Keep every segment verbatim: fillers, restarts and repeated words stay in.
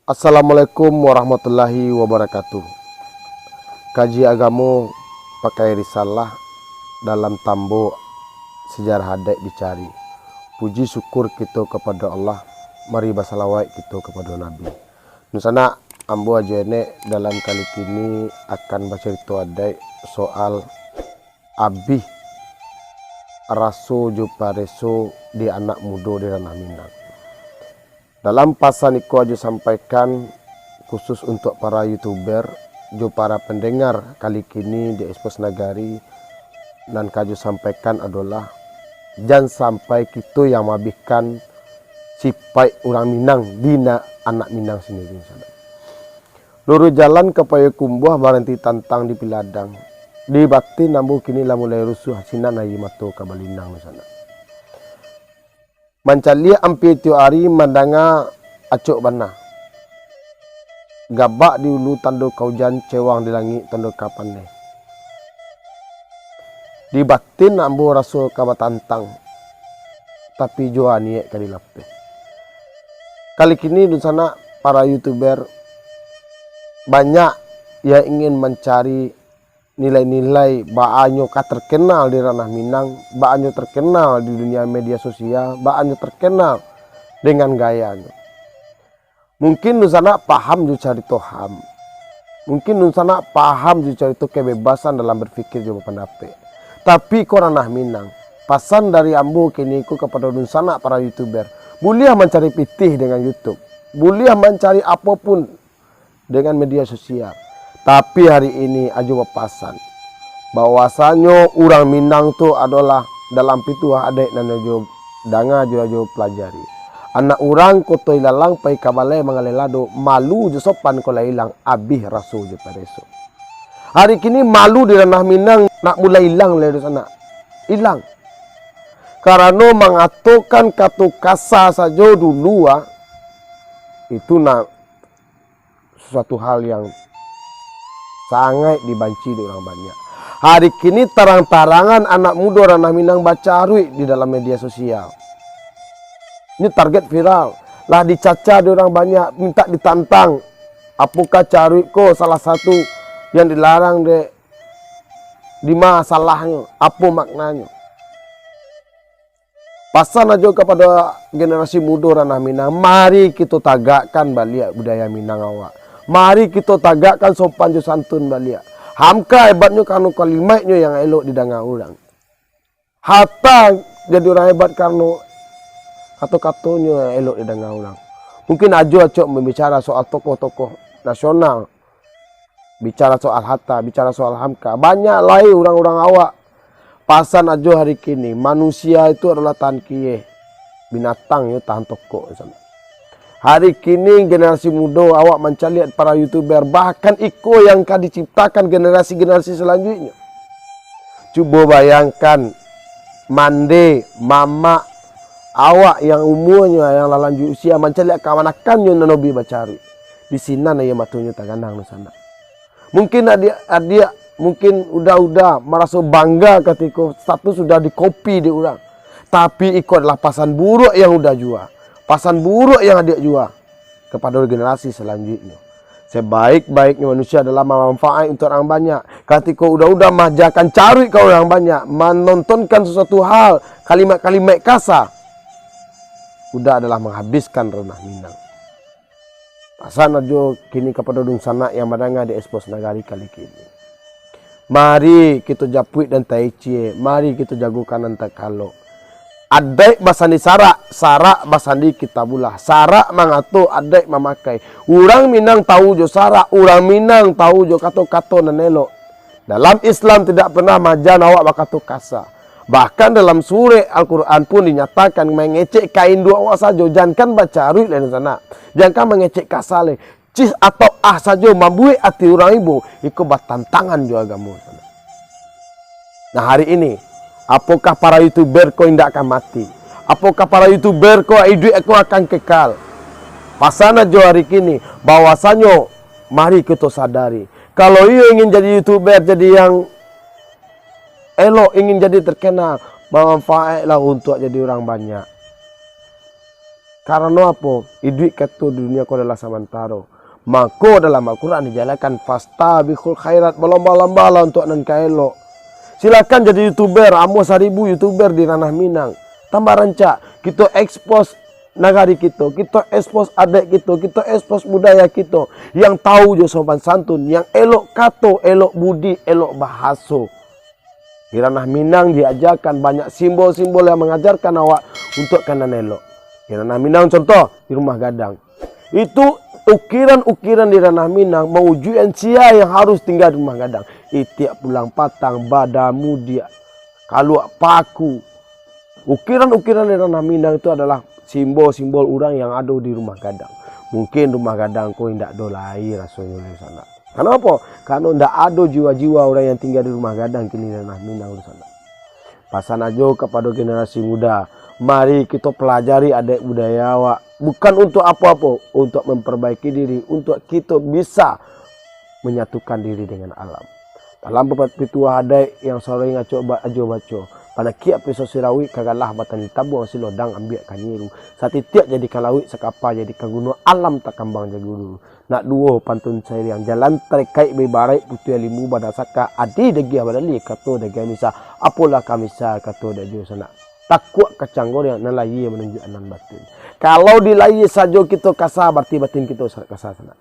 Assalamualaikum warahmatullahi wabarakatuh. Kaji agamo pakai risalah, dalam tambok sejarah adaik dicari. Puji syukur kito kapado Allah, mari basalawaik kito kapado Nabi. Dunsanak, ambo Ajo Enek dalam kali kini akan bacarito adaik soal abih raso jo pareso di anak mudo di Ranah Minang. Dalam pasan iko Ajo sampaikan khusus untuak para youtuber jo para pendengar kali kini di Expose Nagari, nan ka Ajo sampaikan adolah, jan sampai kito yang maabihkan sipaik urang Minang di na-, anak Minang sendiri, sanak. Luruih jalan ka Payokumbuah, baranti tantang di Piladang. Di batin ambo kini lah mulai rusuah, sinan aia mato ka balinang, sanak. Mancaliak ampia tiok ari, mandanga acok bana. Gabak di ulu tando ka ujan, cewang di langik tando ka paneh. Di batin ambo raso ka batantang, tapi juo niaik ka dilapeh. Kali kini dunsanak para youtuber, banyak yang ingin mancari nilai-nilai, baa nyo ka terkenal di Ranah Minang, baa nyo terkenal di dunia media sosial, baa nyo terkenal dengan gayanyo. Mungkin dunsanak paham jo carito HAM. Mungkin dunsanak paham jo carito kebebasan dalam berpikir jo bapandapek. Tapi ko Ranah Minang, pasan dari ambo kini ko kapado dunsanak para youtuber, buliah mancari pitih dengan YouTube, buliah mancari apo pun dengan media sosial. Tapi hari ini Ajo bapasan, bahwasanyo urang Minang tu adolah dalam pituah adaik nan Ajo danga jo Ajo palajari. Anak urang Koto Ilalang pai ka balai manggaleh lado, malu jo sopan ko lah ilang, abih raso jo pareso. Hari kini malu di Ranah Minang nak mulai ilang lai, dunsanak. Ilang. Karano mangatokan kato kasa sajo dulu, ah, itu nak suatu hal yang sangaik dibanci dek urang banyak. Hari kini tarang-tarangan anak mudo Ranah Minang bacaruik di dalam media sosial. Ini target viral, lah dicaca dek urang banyak, mintak ditantang. Apokah caruik ko salah satu yang dilarang dek, dima salahnyo, apo maknanyo? Pasan Ajo kapado generasi mudo Ranah Minang, mari kito tagakkan baliak budaya Minang awak. Mari kito tagakkan sopan jo santun baliak. Hamka hebatnyo karano kalimaiknyo yang elok didanga urang. Hatta jadi urang hebat karano kato-katonyo yang elok didanga urang. Mungkin Ajo acok mambicara soal tokoh-tokoh nasional, bicara soal Hatta, bicara soal Hamka. Banyak lai urang-urang awak. Pasan Ajo hari kini, manusia itu adolah tahan kieh, binatang yo tahan tokok, sanak. Hari kini generasi mudo awak mancaliak para youtuber, bahkan iko yang ka diciptakan generasi-generasi salanjuiknyo. Cubo bayangkan, mande, mamak, awak yang umuanyo yang lah lanjuik usia mancaliak kamanakannyo nan hobi bacaruik. Di sinan aia matonyo taganang, dunsanak. Mungkin adiak-adiak, mungkin uda-uda maraso bangga katiko status sudah dikopi dek urang. Tapi iko adalah pasan buruak yang uda jua, pasan buruak yang adiak jua kapado generasi salanjuiknyo. Sebaik-baiknyo manusia adalah mamanfaat untuak urang banyak. Katiko uda-uda maajakan caruik ka urang banyak, manontonkan sasuatu hal, kalimat-kalimat kasa, uda adalah manghabiskan Ranah Minang. Pasan Ajo kini kapado dunsanak yang mandanga di Expose Nagari kali kini. Mari kito japuik nan taicie, mari kito jagokan nan takalok. Adaik basandi sarak, sarak basandi Kitabullah. Sarak mangato, adaik mamakai. Urang Minang tahu jo sarak, urang Minang tahu jo kato-kato nan elok. Dalam Islam tidak pernah maaja awak bakato kasa. Bahkan dalam surek Al-Quran pun dinyatakan, mangecek ka induak awak sajo, jankan bacaruik lai, dunsanak. Jankan mangecek kasa lai. Cih atau ah sajo mambuek ati urang ibo, iko batantangan jo agamo, dunsanak. Nah, hari ini, apokah para youtuber ko indak ka mati? Apokah para youtuber ko iduik ko akan kekal? Pasan Ajo hari kini, bahwasanyo mari kito sadari, kalau iyo ingin jadi youtuber, jadi yang elok, ingin jadi terkenal, bamanfaatlah untuak jadi urang banyak. Karano apo? Iduik kato di dunia ko adalah samantaro. Mako dalam Al-Quran dijelaskan, "Fastabiqul khairat," balomba-lombalah untuak nan ka elok. Silakan jadi YouTuber, ambo saribu YouTuber di Ranah Minang. Tambah rancak, kito expose nagari kito, kito expose adaik kito, kito expose budaya kito. Yang tahu jo sopan santun, yang elok kato, elok budi, elok bahaso. Di Ranah Minang diajakan banyak simbol-simbol yang mangajarkan awak untuak ka nan elok. Di Ranah Minang contoh, di Rumah Gadang. Itu ukiran-ukiran di Ranah Minang mawujuikan sia yang harus tingga di Rumah Gadang. Itiak pulang patang, bada mudiak, kaluak paku. Ukiran-ukiran di Ranah Minang itu adalah simbol-simbol urang yang ado di Rumah Gadang. Mungkin Rumah Gadang ko indak ado lai rasonyo di sanak. Karano apo? Karano ndak ado jiwa-jiwa urang yang tingga di Rumah Gadang kini di Ranah Minang tu sanak. Pasan ajo kapado generasi muda, mari kito pelajari adaik budaya awak. Bukan untuak apo-apo, untuak memperbaiki diri, untuak kito bisa menyatukan diri dengan alam. Dalam pepatah pituah adaik yang sering acok ba-, ajo baco, panakiak pisau sirawik ka galah batali tabuang, silodang ambiak ka nyiru, satitiak jadikan lawik, sakapa jadikan gunuang, alam takambang jago dulu. Nak duo pantun sairiang, jalan tarikaik baibarat putuih limbu, badasaka adi dagiah badali, kato dagiah misa, apolah ka misa kato dagiah sanak. Takuak kacang goreng, nan lahia manunjuak nan batin. Kalau di lahia sajo kito kasa, barati batin kito sa-, kasa sanak.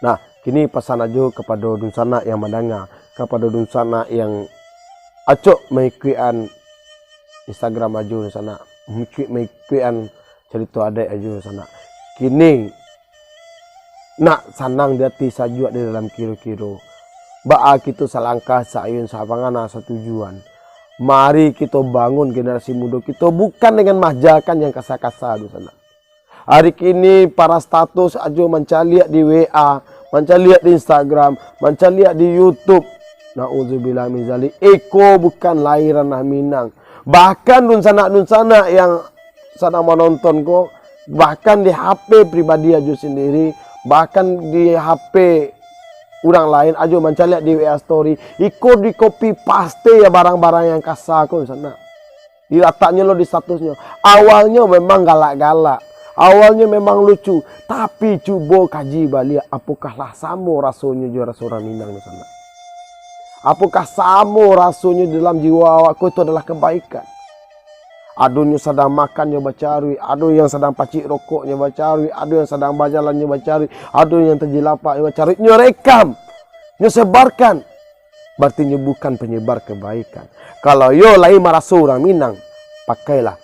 Nah, kini pasan ajo kapado dunsanak yang mandanga, kapado dunsanak yang acok maikuikan Instagram ajo dunsanak, maikuik-maikuikan carito adaik ajo sanak. Kini, nak sanang di ati, sajuak di dalam kiro-kiro. Baa kito salangkah, saayun, sapangana, satujuan. Mari kito bangun generasi mudo kito bukan dengan maajakan yang kasa-kasa tu sanak. Ari kini para status ajo mancaliak di W A, mancaliak di Instagram, mancaliak di YouTube. Nauzubillah min zalik. Iko bukan lai ranah Minang. Bahkan dunsanak-dunsanak yang sadang manonton ko, bahkan di H P pribadi ajo sandiri, bahkan di H P urang lain ajo mancaliak di W A story, iko di copy paste ya barang-barang yang kasa ko dunsanak. Dilataknyo lo di statusnyo. Awalnyo memang galak-galak. Awalnyo memang lucu. Tapi cubo kaji baliak, apokah lah samo rasonyo jo raso urang Minang tu sanak? Apokah samo rasonyo dalam jiwa awak ko itu adalah kebaikan? Ado nyo sadang makan nyo bacaruik, ado yang sadang pacik rokok nyo bacaruik, ado yang sadang bajalan nyo bacaruik, ado yang tajilapak nyo bacaruik, nyo rekam, nyo sebarkan. Bartinyo bukan panyebar kebaikan. Kalau iyo lai maraso urang Minang, pakailah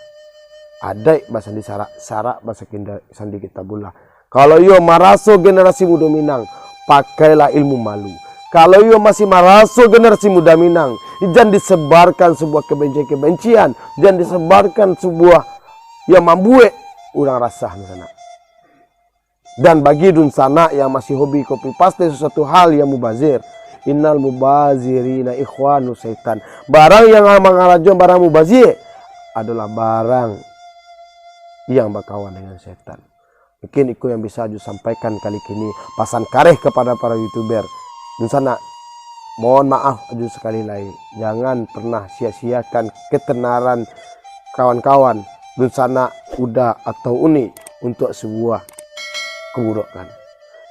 adaik basandi sarak, sarak basandi kitabullah. Kalau iyo maraso generasi mudo Minang, pakailah ilmu malu. Kalau iyo masih maraso generasi muda Minang, jan disebarkan sabuah kebencian-kebencian, jan disebarkan sabuah yang mambuek urang rasah di sanak. Dan bagi dunsanak yang masih hobi copy paste sesuatu hal yang mubazir, innal mubazirina ikhwanu syaitan. Barang yang mangarajoan barang mubazir adolah barang yang bakawan dengan setan. Mungkin iko yang bisa Aju sampaikan kali kini, pasan kareh kepada para YouTuber. Dunsanak, mohon maaf Aju sakali lai, jangan pernah sia-siakan ketenaran kawan-kawan, dunsanak, uda atau uni untuak sabuah keburukan.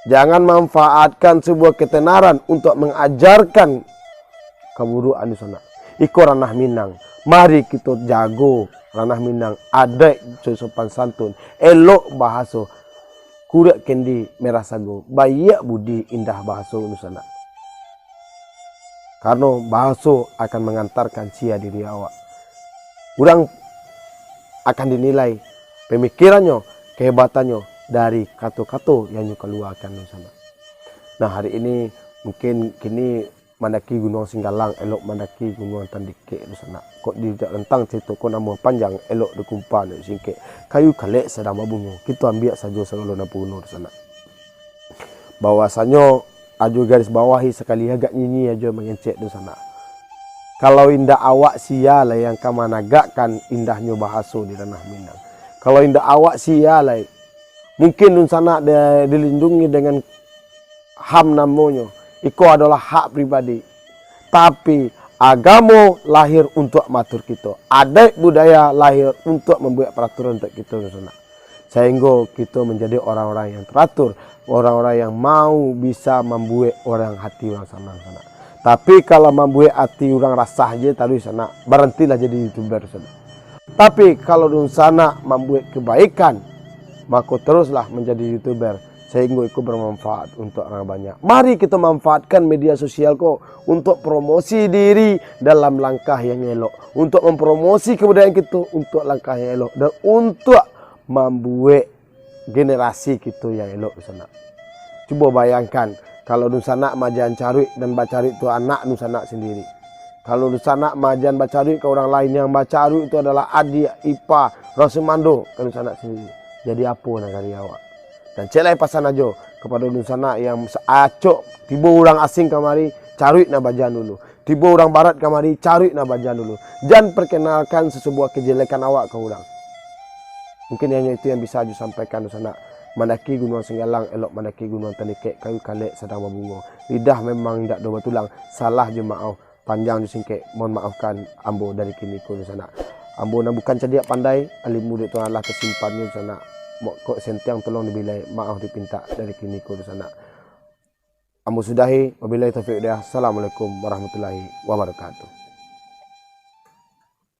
Jangan manfaatkan sabuah ketenaran untuak mangajarkan kaburukan dunsanak. Iko ranah Minang, mari kito jago ranah Minang, adaik jo sopan santun, elok bahaso, kuruak kendi merah sago, baiak budi indah bahaso dunsanak. Karano bahaso akan mangantarkan sia diri awak. Urang akan dinilai pamikirannyo, kahebatannyo dari kato-kato yang nyo kaluakan dunsanak. Nah, hari ini mungkin kini mandaki Gunuang Singgalang, elok mandaki Gunuang Tandikek dunsanak. Kok di rantang carito ko namo panjang, elok dikumpa namo singkek. Kayu kalek sadang babungo, kito ambiak sajo sagalo nan baguno dunsanak. Bahwasanyo Aju garis bawahi sakali agak nyinyi Aju mangecek dunsanak. Kalau indak awak sia lai yang ka managakkan indahnyo bahaso di ranah Minang. Kalau indak awak sia lai, mungkin dunsanak di-, dilindungi dengan HAM namonyo. Iko adolah hak pribadi. Tapi, Agamo lahir untuak maatur kito, adaik budaya lahir untuak mambuek paraturan untuak kito, dunsanak. Sahinggo kito manjadi orang-orang yang taratur, orang-orang yang mau bisa mambuek orang hati urang sanang, sanak. Tapi kalau mambuek ati urang rasah je taruih, sanak, barantilah jadi youtuber, sanak. Tapi kalau dunsanak mambuek kebaikan, mako teruslah manjadi youtuber, sahinggo iko bermanfaat untuak urang banyak. Mari kito manfaatkan media sosial ko untuak promosi diri dalam langkah yang elok, untuak mempromosi kebudayaan kito untuak langkah yang elok, dan untuak mambuek generasi kito yang elok, dunsanak. Cubo bayangkan, kalau dunsanak maaja caruik, dan bacaruik tu anak dunsanak sendiri. Kalau dunsanak maaja bacaruik ka urang lain, yang bacaruik tu adalah adiak, ipa, urang sumando ka dunsanak sendiri, jadi apo nagari awak? Dan cek lai pasan ajo kapado dunsanak yang sa-, acok tibo urang asing kamari, caruik nan bajan dulu. Tibo urang barat kamari, caruik nan bajan dulu. Jan perkenalkan sesubuah kejelekan awak ka urang. Mungkin hanyo itu yang bisa Aju sampaikan, dunsanak. Mandaki Gunuang Singgalang, elok mandaki Gunuang Tanikek, kayu kalek sadang babungo. Lidah memang indak do batulang, salah jo maoh, panjang jo singkek, mohon maafkan ambo dari kini ko, dunsanak. Ambo nan bukan cadiak pandai, ilmu dek Tuhan Allah tasimpannyo, dunsanak. Mokok sentiang tolong dibilai, maoh dipintak dari kini ko, dunsanak. Ambo sudahi, wabillahi taufiq wal hidayah. Assalamualaikum warahmatullahi wabarakatuh.